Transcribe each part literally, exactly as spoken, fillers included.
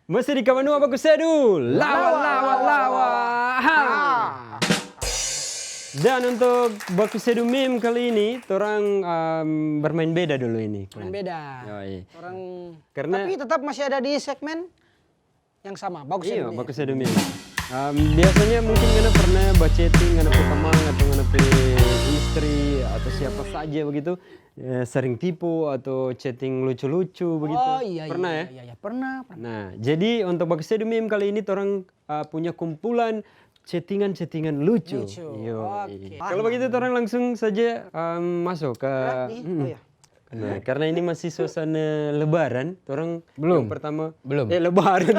Masih di Kawanua Baku Sedu, lawa, lawa, lawa. Ha. Dan untuk Baku Sedu meme kali ini, torang, em, bermain beda dulu ini, Klan. Main beda. Yoi. Orang, karena tapi tetap masih ada di segmen yang sama, Baku Sedu meme. Iyo, Baku Sedu meme. Em, biasanya mungkin ngana pernah ba-chatting ngana pe tamang atau ngana pe istri atau siapa saja begitu, eh, sering tipu atau chatting lucu-lucu begitu. Oh, iya, iya, iya, iya. Pernah ya? Pernah, pernah. Nah, jadi untuk Baku Sedu meme kali ini, torang, eh, punya kumpulan chattingan-chattingan lucu. Lucu. Yo, oke. Kalau begitu, torang langsung saja, em, masuk ke. Berarti, mm-mm. Oh, iya. Nah, karena ini masih suasana Lebaran, torang belum. Yang pertama, belum. Eh, Lebaran.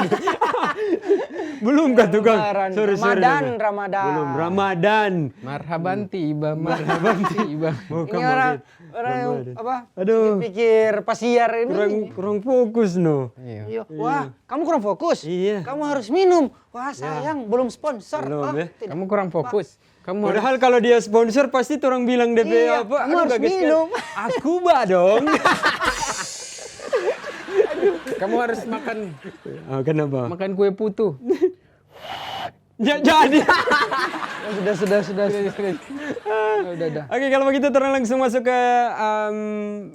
Belum kah, tukang? Lebaran. Sorry, sorry, Ramadan, sorry. Ramadan. Belum, Ramadan. Marhaban tiba, marhaban tiba. Bukan. Ini orang, orang yang, apa, aduh, pikir pasiar ini. Kurang, kurang fokus, no. Iya. Iya. Wah, kamu kurang fokus? Iya. Kamu harus minum. Wah, sayang, belum sponsor. Belum, ya. Tidak. Kamu kurang fokus. Padahal kalau dia sponsor, pasti torang bilang D P apa? Iya, kamu harus minum. Aku ba dong. Kamu harus makan. Ah, kenapa? Makan kue putu. Ja-, jadi. Oh, sudah, sudah, sudah, sudah. Sudah, sudah. Udah, udah. Oke, kalau begitu torang langsung masuk ke, em,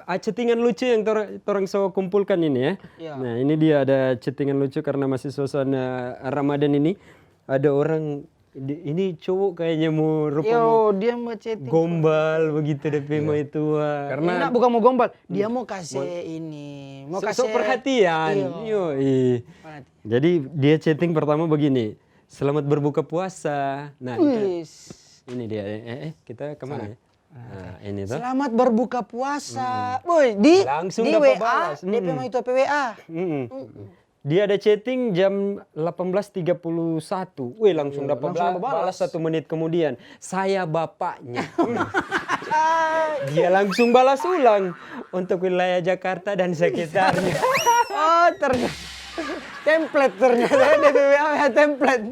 ah, chattingan lucu yang tor-, torang so kumpulkan ini, ya. Iya. Nah, ini dia ada chattingan lucu karena masih suasana Ramadan ini. Ada orang di, ini cowok kayaknya mau rupa. Yo, mau dia mau chatting. Gombal begitu, D P maitua. Karena enggak, bukan mau gombal, dia mau kasih ini, mau kasih perhatian. Iyo. Yo, ih. Perhatian. Jadi dia chatting pertama begini, "Selamat berbuka puasa." Nah, ini dia. Eh, eh, kita kemana ya? Nah, ini tuh. "Selamat berbuka puasa." Boy, di, langsung di W A, balas. D P maitua pe W A. Dia ada chatting jam delapan belas tiga puluh satu. Wih, langsung dapat balas satu menit kemudian. "Saya bapaknya." Dia langsung balas ulang, "Untuk wilayah Jakarta dan sekitarnya." Oh, ternyata template ternyata, ya, D P W A ya, template.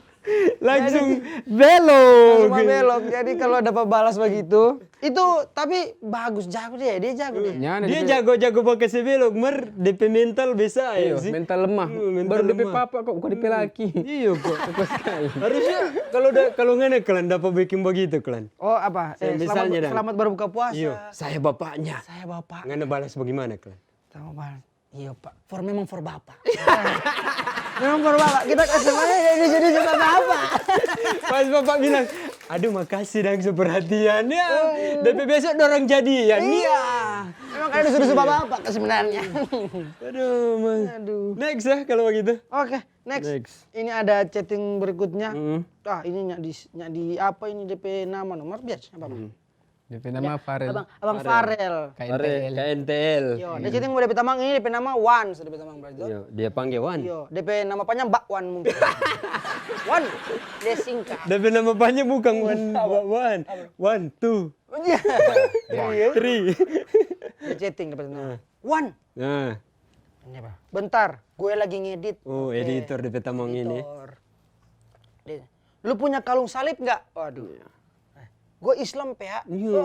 Langsung belok. Langsung belok. Jadi kalau dapat balas begitu, itu tapi bagus, jago dia, dia jago dia. Dia jago-jago pake sebelok, mar depe mental biasa ya sih. Mental lemah. Baru depe papa kok, bukan depe laki. Iyo kok. Harusnya kalau da, kalau ngana klan dapa beking bagitu klan. Oh, apa? Eh, selamat, selamat berbuka puasa. Iyo, saya bapaknya. Saya bapak. Ngana balas bagimana klan? Sama balas. Iyo, Pak. For, memang for Bapak. Memang for Bapak. Kita kasih mana ya, ini jadi juga Bapak. Pas Bapak bilang, "Aduh, makasih dang so perhatian ya." Tapi besok dorang jadian. Iya. Memang kalian sudah suka Bapak sebenarnya. Aduh, Mas. Aduh. Next ya kalau begitu. Oke, next. Ini ada chatting berikutnya. Ah, ini nyak di, nyak di apa ini depe nama nomor biasa apa? Depe nama Farel. Abang, Abang Farel. K N T L. K N T L. Yo, dia chatting mo depe tamang ini, depe nama Wan, so depe tamang berarti. Yo, dia pangge Wan. Yo, depe nama panyang Bakwan mungkin. Wan, dia singkat. Depe nama panyang bukan Wan, Wan. One, two, three. Dia chatting depe nama. Wan. Nah. Ini apa? Bentar, gue lagi ngedit. Oh, editor depe tamang ini. Editor. Dia, "Lu punya kalung salib nggak?" Waduh. Gue Islam, P H. Iya.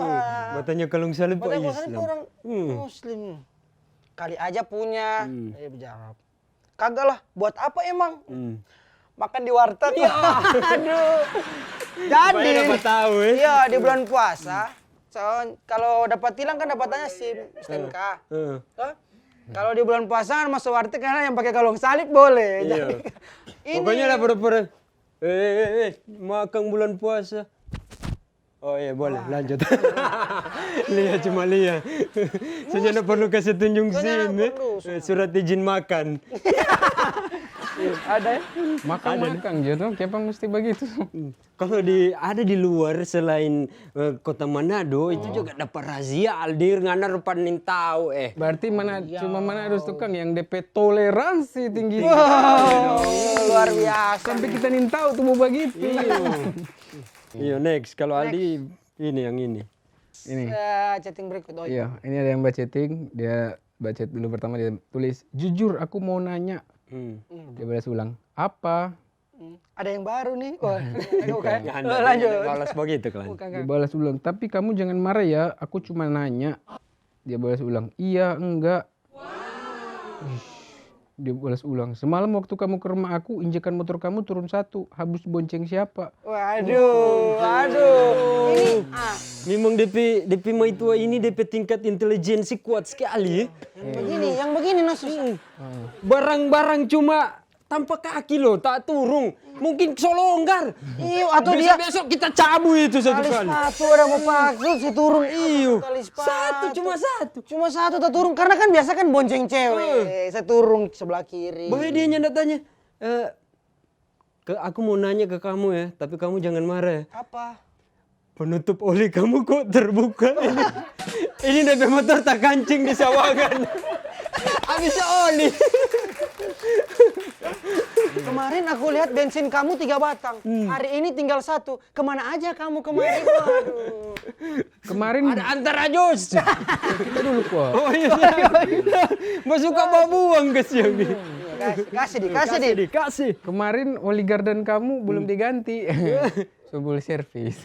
Batanya kalung salib kok Islam. Orang Muslim. Kali aja punya. Dia jawab. "Kagak lah, buat apa emang?" Makan di warteg. Iya. Aduh. Jadi, iya, di bulan puasa, so, kalau dapat tilang kan dapatannya SIM, STNK. Toh? Kalau di bulan puasa kan masuk warteg karena yang pakai kalung salib boleh. Iya. Jadi, ini. Pokoknya lah pura-pura, "Eh, eh, eh, eh, makang bulan puasa." Oh iya, boleh, lanjut. Lia, cuma lia. Saja nda perlu kasih tunjung SIM, eh. Surat izin makan. Ada ya? Makang, makang jo tuh, kenapa mesti begitu? Kalau di, ada di luar selain, eh, kota Manado, itu juga dapat razia, Aldir, ngana rupa nintau, eh. Berarti mana, cuma Manado tukang yang depe toleransi tinggi. Wow, luar biasa. Sampai kita nintau tuh mau begitu. Iya, next. Kalau Aldi, ini yang ini. Ini. Eh, chatting berikut, oh, iya, ini ada yang ba-chatting, dia ba-chat dulu pertama, dia tulis, "Jujur, aku mau nanya." Dia balas ulang, "Apa?" Ada yang baru nih. Wah, bukan. Lanjut. Balas begitu kan. Dia balas ulang, "Tapi kamu jangan marah ya, aku cuma nanya." Dia balas ulang, "Iya, enggak." Ih. Dia balas ulang, "Semalam waktu kamu ke rumah aku, injekan motor kamu turun satu, habis bonceng siapa?" Waduh, waduh. Ini, ah. Memang depe, depe maitua ini, depe tingkat intelijensi kuat sekali. Yang begini, yang begini no susah. Barang-barang cuma tampa kaki lo, tak turung. Mungkin so longgar. Iyo, atau dia besok-besok kita cabu itu satu kali. Tali sepatu ada mo pakai, se turung. Iyo. Tali sepatu. Satu, cuma satu. Cuma satu ta turung, karena kan biasa kan bonceng cewe, se turung sebelah kiri. Bahaya dia nyanda tanya, "Eh, ke, aku mau nanya ke kamu ya, tapi kamu jangan marah ya." Apa? Penutup oli kamu kok terbuka ini? Ini depe motor takancing di sawangan. Habis oli. Kemarin aku lihat bensin kamu tiga batang. Hari ini tinggal satu. Kemana aja kamu kemarin? Waduh. Kemarin ada antar ajus. Kita dulu kok. Oh iya. Masuk ke babuang ke siang. Kasih, kasih di, kasih di. Dikasih. Kemarin oli gardan kamu belum diganti. Subul servis.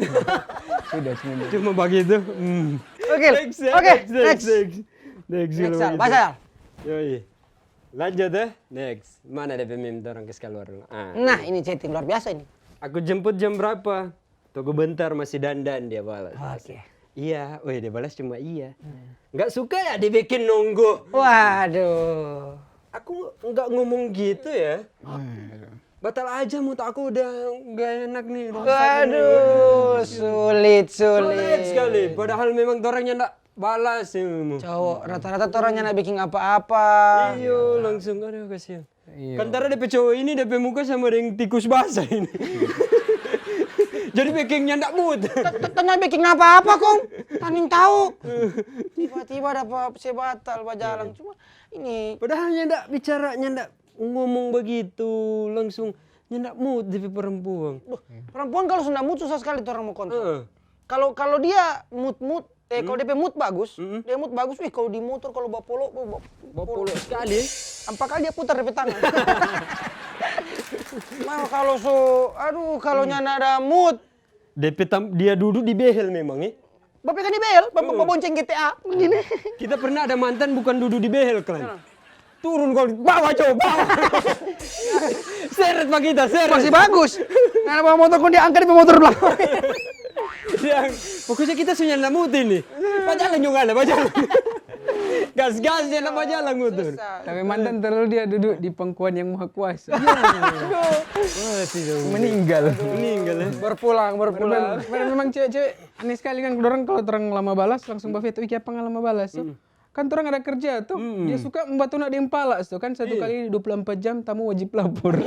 Sudah seminggu. Cuma begitu. Hmm. Oke, next, ya, oke, next, next, next. Next, next, kalau Sal, begitu. Basal. Yoi. Lanjut ya, next. Mana depe meme, torang kas kaluar dulu. Ah. Nah, ini chatting luar biasa ini. "Aku jemput jam berapa?" "Tunggu bentar, masih dandan," dia balas. Oke. "Iya." Weh, dia balas cuma iya. Nggak suka ya dibikin nunggu. Waduh. Aku nggak ngomong gitu ya. Batal aja mood aku, udah nggak enak nih, rasanya nih. Waduh, sulit, sulit. Sulit sekali. Padahal memang torangnya ndak balas ya memang. Cowok, rata-rata torangnya ndak biking apa-apa. Iyo, langsung, aduh, kasihan. Iya. Kan tara depe cowok ini, depe muka sama deng tikus basah ini. Jadi biking nyanda mood. Tanya biking apa-apa kong? Taning tahu. Tiba-tiba dapa se batal bajalang. Cuma ini. Padahal nyanda bicara, nyanda ngomong bagitu langsung, nyanda mood depe perempuan. Duh, perempuan kalau so nda mood, susah sekali torang mo kontrol. Heeh. Kalau, kalau dia mood-mood, eh, kalau depe mood bagus, dia mood bagus, wih, kalau di motor, kalau bawa polo, bawa, bawa polo sekali. Ampa kali dia putar depe tangan. Nah, kalau so, aduh, kalau nyanda ada mood, Depe tam-, dia dudu di behel memang, eh. Bapegang di behel, ba-, ba-, babonceng G T A, begini. Kita pernah ada mantan bukan dudu di behel, klan. Turun kau, bawa, Jo, bawa. Seret pa kita, seret. Masih bagus. Ngana bawa motor, kong dia angka depe motor belakang. Yang, pokoknya kita so nyanda mutu ini. Bajalang jo ngana, bajalang. Gas-gas nyanda bajalang motor. Tapi mantan terlalu dia dudu di pangkuan Yang Maha Kuasa. Mati dong. Meninggal. Meninggal, ya. Berpulang, berpulang. Memang, memang cewek-cewek aneh sekali kan, dorang kalau torang lama balas, langsung bafeto, "Ih, kiapa nggak lama balas, tuh?" Kan torang ada kerja, tuh. Dia suka membatona deng pala, tuh. Kan satu kali dua puluh empat jam, tamu wajib lapor.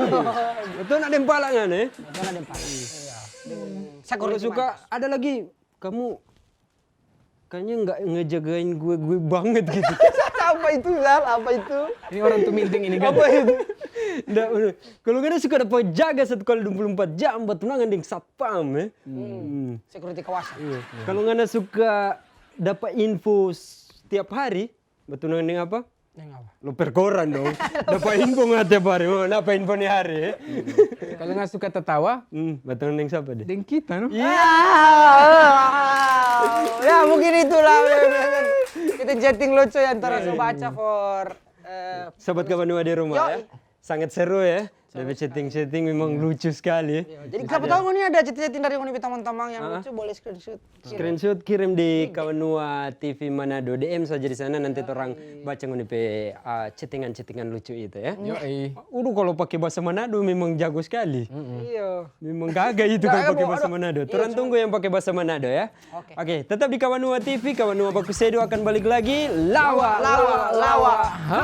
Batona deng pala kan, eh? Batona deng pala. Iya. Kalau suka, ada lagi, kamu kayaknya nggak ngejagain gue, gue banget gitu. Apa itu, Zal? Apa itu? Ini orang tuh minting ini, kan? Apa itu? Nggak, bener. Kalau ngana suka dapa jaga satu kali dua puluh empat jam, batunangan deng satpam, eh. Security kawasan. Iya. Kalau ngana suka dapa info s-, tiap hari, batunangan deng apa? Deng apa? Loper koran dong. Dapa info ngana tiap hari? Oh, dapa info ni hari, eh? Kalau ngana suka tatawa, batunangan deng sapa deh? Deng kita, no? Iya. Ya, mungkin itulah. Kita chatting lucu ya, antara so baca for, eh, sobat kawan dua di rumah, ya. Sangat seru, ya. Depe chatting-chatting memang lucu sekali. Iya, jadi siapa tahu ngoni ada chatting-chatting dari ngoni pe tamang-tamang yang lucu, boleh screenshot. Screenshot kirim di Kawanua T V Manado, D M saja di sana, nanti torang baca ngoni pe, ah, chattingan-chattingan lucu itu, ya. Yoi. Udah, kalau pake bahasa Manado memang jago sekali. Iya. Memang gaga itu kalau pake bahasa Manado. Torang tunggu yang pake bahasa Manado, ya. Oke. Oke, tetap di Kawanua T V, Kawanua Bakusedu akan balik lagi. Lawa, lawa, lawa. Ha.